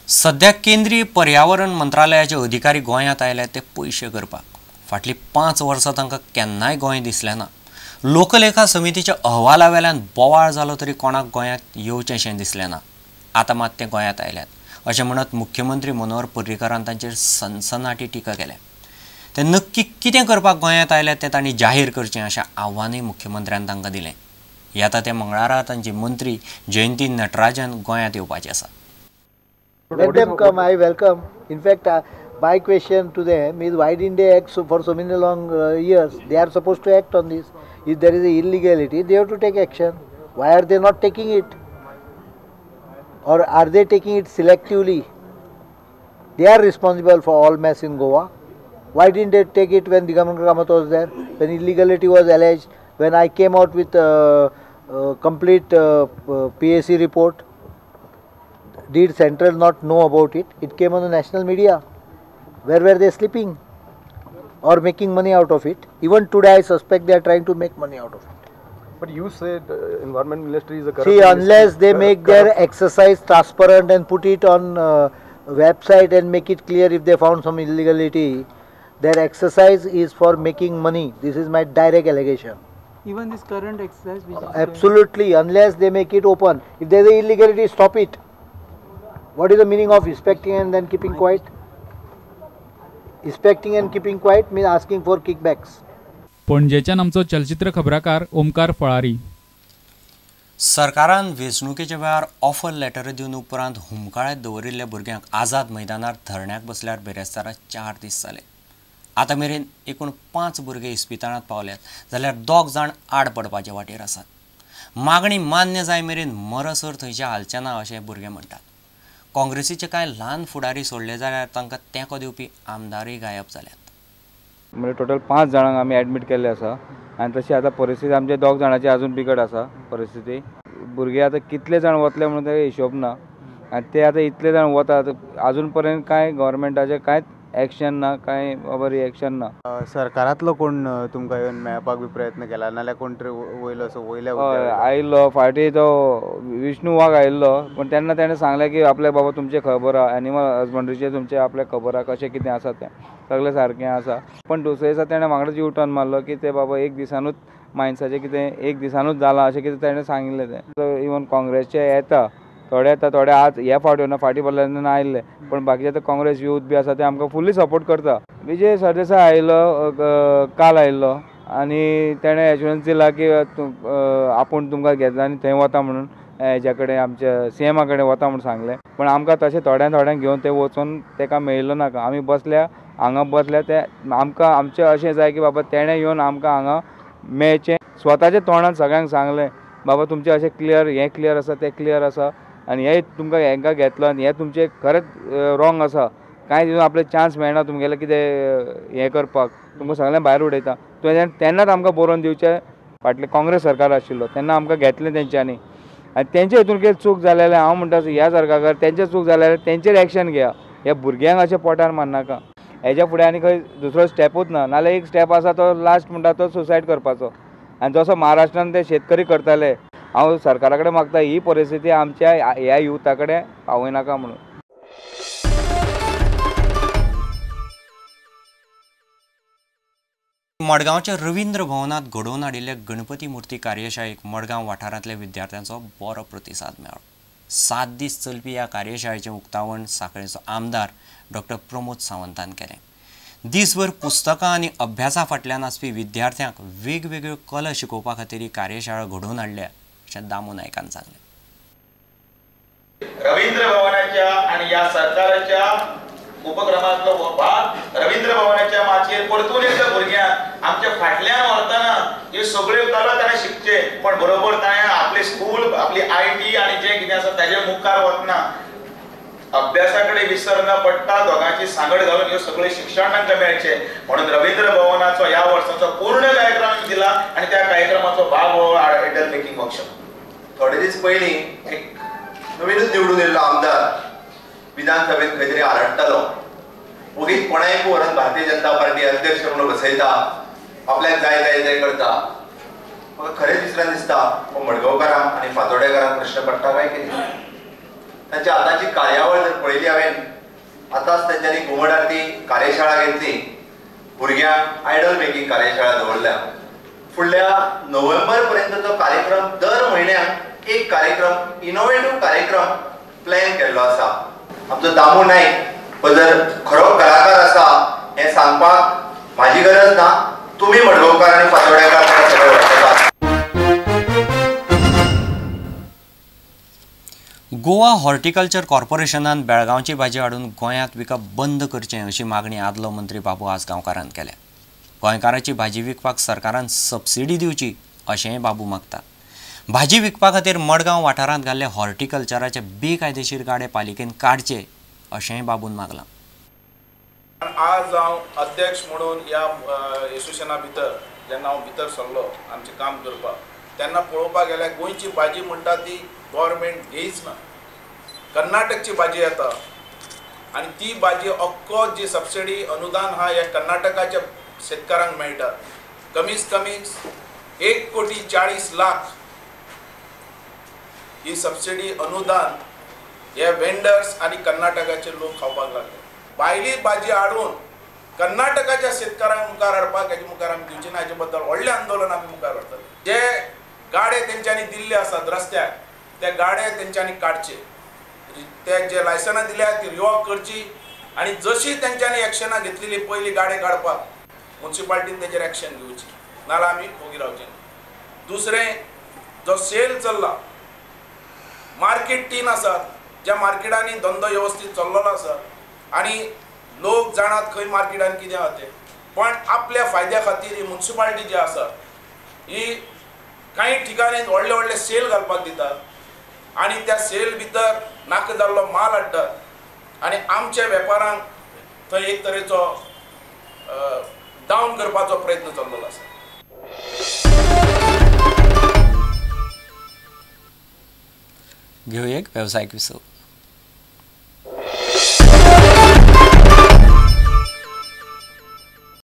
सध्या केंद्रीय पर्यावरण मंत्रालयाचे अधिकारी गोंयांत आयले ते पयशे करपाक. फाटलीं 5 वर्सां तांकां केन्नाय गोंय दिसलें ना. लोकलेखा समितीच्या अहवाला वेल्यान बोवाळ जालो तरी कोणाक गोंयांत येवचेंशें दिसलें ना. आतां मात ते गोंयांत आयल्यात अशें म्हणत मुख्यमंत्री मनोहर पर्रीकारान तांचेर सनसनाटी टिका केल्या. ते नक्की कितें करपाक गोंयांत आयल्यात तें तांणी जाहीर करचें अशें आव्हानूय मुख्यमंत्र्यान तांकां दिलें. येता ते मंगळारा तांची मंत्री जयंती नटराजन गोंयांत येवपाची आसा. Let them come, I welcome. In fact, my question to them is, why didn't they act so for so many long years? They are supposed to act on this. If there is a illegality, they have to take action. Why are they not taking it? Or are they taking it selectively? They are responsible for all mess in Goa. Why didn't they take it when Digambar Kamat was there, when illegality was alleged, when I came out with a complete PAC report? Did Central not know about it? It came on the national media. Where were they sleeping or making money out of it? Even today I suspect they are trying to make money out of it. But you said Environment Ministry is a corrupt See, unless they make their exercise transparent and put it on website and make it clear if they found some illegality, their exercise is for making money. This is my direct allegation. Even this current exercise? Which is absolutely, unless they make it open. If there is an illegality, stop it. What is the meaning of inspecting and then keeping quiet? Inspecting and keeping quiet means asking for kickbacks. पणजेच्यान आमचो चलचित्र खबराकार ओमकार फळारी. सरकारान वेंचणुकेच्या वेळार offer letter दिवन उपरांत हुमकाळ्यात दवरिल्ल्या भुरग्यांक आझाद मैदानार धरण्याक बसल्यार बेरेस्तारा 4 दीस जाले. आतां मेरेन एकूण 5 भुरगे इस्पितळांत पावल्यात जाल्यार 2 जाण आड पडपाचे वाटेर आसात. मागणी मान्य जाय मेरेन मरसर थंयचे हालचे ना अशें भुरगे म्हणटात. काँग्रेसीचे कांय ल्हान फुडारी सोडले जाल्यार तांकां तेंको दिवपी आमदारूय गायब जाल्यात. म्हणजे टोटल 5 जाणांक आमी एडमीट केल्ले आसा आनी तशी आतां परिस्थिती आमचे 2 जाणांची अजून बिकट आसा परिस्थिती. भुरगे आतां कितले जाण वतले म्हणून ते हिशोब ना आनी ते आतां इतले जाण वतात अजून पर्यंत कांय गव्हर्मेंटाचें कांयच एक्शन ना, कांय बाबा रिएक्शन ना. सरकारांतलो कोण तुमकां येवन मेळपाक बी प्रयत्न केला नाल्यार कोण तरी वयलो असो वयल्या आयिल्लो फाटीं तो विष्णू वाघ आयिल्लो पण तेन्ना तेणें सांगलें की आपल्या बाबा तुमचें खबर आहा एनिमल हजबंड्रीचें तुमचें आपल्याक खबर आहा कशें कितें आसा तें सगळें सारकें आसा. पण दुसरे दिसा तेणें वांगडाच यू टर्न मारलो की ते बाबा एक दिसानूच मायन्साचें कितें एक दिसानूच जालां अशें कितें तेणें सांगिल्लें. तें इवन काँग्रेसचे येता थोडे येता थोडे आज हे फावट येवना फाटीं पडले तेन्ना आयिल्ले पण बाकीचे आतां काँग्रेस यूथ बी आसा ते आमकां फुल्ली सपोर्ट करता. विजय सरदेसाय आयिल्लो काल आयिल्लो आनी तेणें एश्युरन्स दिला की आपूण तुमकां घेतला आनी थंय वता म्हणून हेज्या कडेन आमच्या सीएमा कडेन वता म्हूण सांगलें. पण आमकां तशें थोड्यां थोड्यांक घेवन ते वचून तेका मेळिल्लो नाका. आमी बसल्या हांगा बसल्या ते आमकां आमचें अशें जाय की बाबा तेणें येवन आमकां हांगा मेळचें. स्वताच्या तोंडान सगळ्यांक सांगलें बाबा तुमचें अशें क्लियर हें क्लियर आसा तें क्लियर आसा आनी हे तुमकां हेंकां घेतलो आनी हें तुमचें खरेंच रॉंग आसा. कांय दिसून आपलें चान्स मेळना तुमगेलें कितें हें करपाक तुमकां सगळें भायर उडयता. तुवें तेन्नाच आमकां बरोवन दिवचें. फाटलें काँग्रेस सरकार आशिल्लो तेन्ना आमकां घेतलें तेंच्यांनी आनी तेंचे हितून कितें चूक जालें जाल्यार हांव म्हणटा ह्या सरकाराक तेंचें चूक जालें जाल्यार तेंचेर एक्शन घेया. ह्या भुरग्यांक अशें पोटार मारनाका. हेज्या फुडें आनी खंय दुसरो स्टेपूच ना नाल्यार एक स्टेप आसा तो लास्ट म्हणटा तो सुसायड करपाचो. आनी जसो महाराष्ट्रान ते शेतकरी करताले हांव सरकारा कडेन मागता ही परिस्थिती आमच्या ह्या युथा कडेन पावयनाका म्हणून. मडगांवच्या रवींद्र भवनांत घडोवन हाडिल्ल्या गणपती मूर्ती कार्यशाळेक मडगांव वाठारांतल्या विद्यार्थ्यांचो बरो प्रतिसाद मेळ्ळो. 7 दीस चलपी ह्या कार्यशाळेचें उक्तावण सांखळेचो आमदार डॉक्टर प्रमोद सावंतान केलें. दिसभर पुस्तकां आनी अभ्यासा फाटल्यान आसपी विद्यार्थ्यांक वेगवेगळ्यो कला शिकोवपा खातीर ही कार्यशाळा घडोवन हाडल्या अशें दामू नायकान सांगलें. रवींद्र भवनाच्या आनी ह्या सरकाराच्या उपक्रमांतलो हो भाग रवींद्र भवनाच्या माचयेर परतून एकदां भुरग्यांक आमच्या फाटल्यान व्हरतना ह्यो सगळ्यो कला ताणें शिकचे पण बरोबर ताणें आपले स्कूल आपली IT आनी जें कितें आसा ताजे मुखार वतना अभ्यासा कडेन विसर न पडटा दोगांची सांगड घालून ह्यो सगळें शिक्षण तांकां मेळचें म्हणून रवींद्र भवनाचो ह्या वर्साचो पूर्ण कार्यक्रम दिला आनी त्या कार्यक्रमाचो भाग हो आयडल मेकिंग वर्कशॉप. थोडे दीस पयलीं एक नवीनूच निवडून येयल्लो आमदार विधानसभेत खंय तरी आरडटालो ओगीच कोणायक व्हरून भारतीय जनता पार्टी अध्यक्ष म्हणून बसयता आपल्याक जाय जाय ते करता. म्हाका खरेंच विसरान दिसता हो मडगांवकारांक आनी फातोड्डेकारांक प्रश्न पडटा काय कितें. तांची आतांची कार्यावळ जर पळयली हांवें, आतांच तांच्यांनी घुमट आरती कार्यशाळा घेतली, भुरग्यांक आयडल मेकिंग कार्यशाळा दवरल्या. फुडल्या नोव्हेंबर पर्यंतचो कार्यक्रम दर म्हयन्याक एक कार्यक्रम, इनोवेटीव कार्यक्रम प्लॅन केल्लो आसा. आमचो दामू नायक हो जर खरो कलाकार आसा हें सांगपाक म्हाजी गरज ना, तुमी मडगांवकार आनी फातोड्याकार ताका सगळे वळखतात. गोवा हॉर्टिकल्चर कॉर्पोरेशनान बेळगांवची भाजी हाडून गोंयांत विकप बंद करचें अशी मागणी आदलो मंत्री बाबू आजगांवकारान केल्या. गोंयकाराची भाजी विकपाक सरकारान सबसिडी दिवची अशेंय बाबू मागता. भाजी विकपा खातीर मडगांव वाठारांत घाल्ले हॉर्टिकल्चराचे बेकायदेशीर गाडे पालिकेन काडचे अशेंय बाबून मागलां. आज हांव अध्यक्ष म्हणून ह्या एसोसिएशना भितर जेन्ना हांव भितर सरलो आमचें काम करपाक, तेन्ना पळोवपाक गेल्यार गोंयची भाजी म्हणटा ती गव्हर्मेंट घेयच ना. कर्नाटकची भाजी येता आनी ती भाजी अक्को जी सबसिडी अनुदान आहा ह्या कर्नाटकाच्या शेतकारांक मेळटा. कमीत कमी 1,40,00,000 ही सबसिडी अनुदान हे वेंडर्स आनी कर्नाटकाचे लोक खावपाक लागले. भायली भाजी हाडून कर्नाटकाच्या शेतकारांक मुखार हाडपाक हेजे मुखार आमी दिवचे ना. हेजे बद्दल व्हडलें आंदोलन आमी मुखार व्हरतले. जे गाडे तेंच्यांनी दिल्ले आसात रस्त्याक ते गाडे तेंच्यांनी काडचे, ते जे लायसनां दिल्या ती रिवॉक करची आनी जशी तेंच्यांनी एक्शनां घेतलेली पयलीं गाडे काडपाक मुन्सिपाल्टीन तेजेर एक्शन घेवची, नाजाल्यार आमी ओगी रावचे ना. दुसरें, जो सेल चल्ला मार्केट 3 आसात ज्या मार्केटांनी धंदो वेवस्थीत चल्लेलो आसा आनी लोक जाणात खंय मार्केटान कितें आहा तें, पण आपल्या फायद्या खातीर ही मुन्सिपाल्टी जी आसा ही कांय ठिकाणी व्हडले व्हडले सेल घालपाक दितात आनी त्या सेल भितर नाका जाल्लो माल हाडटात आनी आमच्या वेपारांक थंय एक तरेचो डावन करपाचो प्रयत्न चल्लेलो आसा. घेवया एक वेवसायीक विसव.